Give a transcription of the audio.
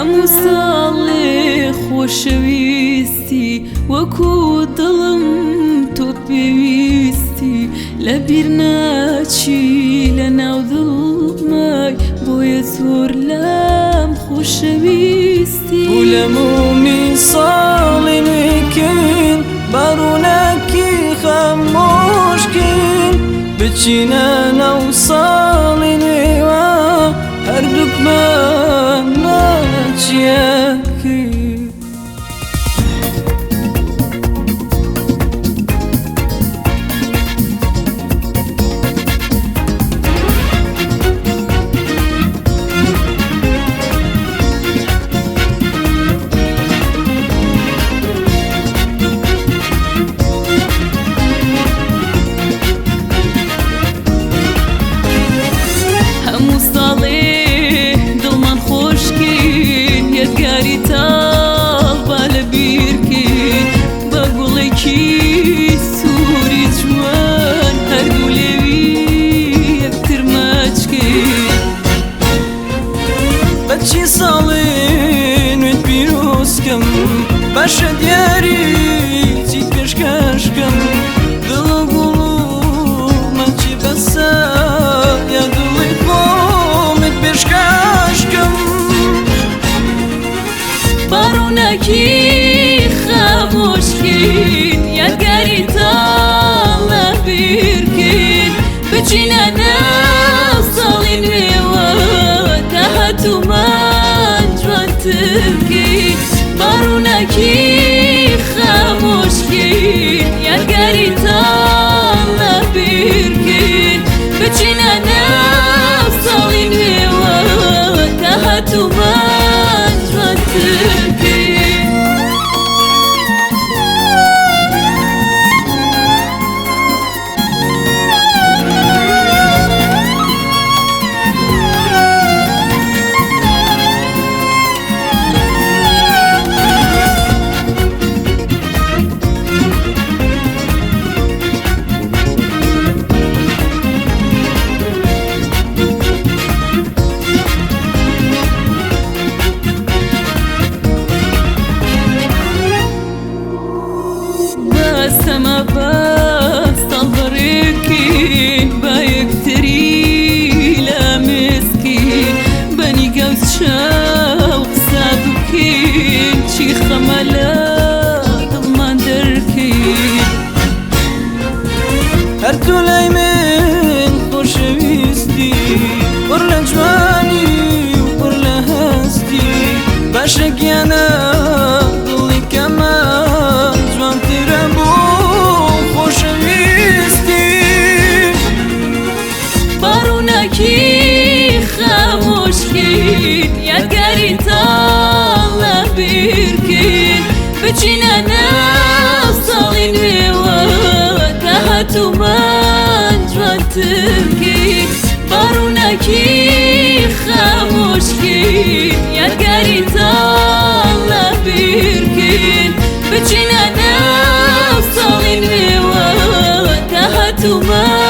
هەموو ساڵێ خۆشەویستی وەکو دڵم تۆ پێویستی لەبیر ناچی لە ناو دڵمای بۆیە زۆر لام خۆشەویستی. لە مومی ساڵی نوێکەین باڕووناکی خامۆشکەین بچینە ناو ساڵی نوێوە هەردووکمان ماچیەکەین. هەموو ساڵێ دڵمان خۆشکەین یادگاری تاڵ با لە بیرکەین بە گوڵێکی سووری جوان هەردوو لێوی یەکتر ماچکەین. بەچی ساڵی نوێت پیرۆزکەم باشە دیاری چیت پێشکەشکەم دڵ و گوڵ و مەچی بەسە یا دڵی خۆمت پێشکەشکەم. باڕووناکی خامۆشکەین یادگاری تاڵ لە بیرکەین بچینە ناو ساڵی نوێوە تا هاتوومان جوانترکەین. باڕووناکی خامۆشکەین یادگاری تاڵ لە بیرکەین بچینە ناو ساڵی نوێوە تا هاتوومان جوانترکەین. بەسەمە بەستاڵ بەڕێکین با یەکتری لە مسکین بە نیگا و چاو قسە بکەین چی خەمە لە دڵمان دەرکەین. هەر تۆ لای من خۆشەویستی پڕ لە جوانی و پڕ لە هەستی باشە گیانە دڵی کەمە جوانترە بۆ خۆشەویستی. باڕووناکی خامۆشکەین یادگاری تاڵ لە بیرکەین بچینە ناو ساڵی نوێوە تا هاتوومان جوانترکەین. باڕووناکی خامۆشکەین یادگاری تاڵ لە بیرکەین بچینە ناو ساڵی نوێوە تا هاتوومان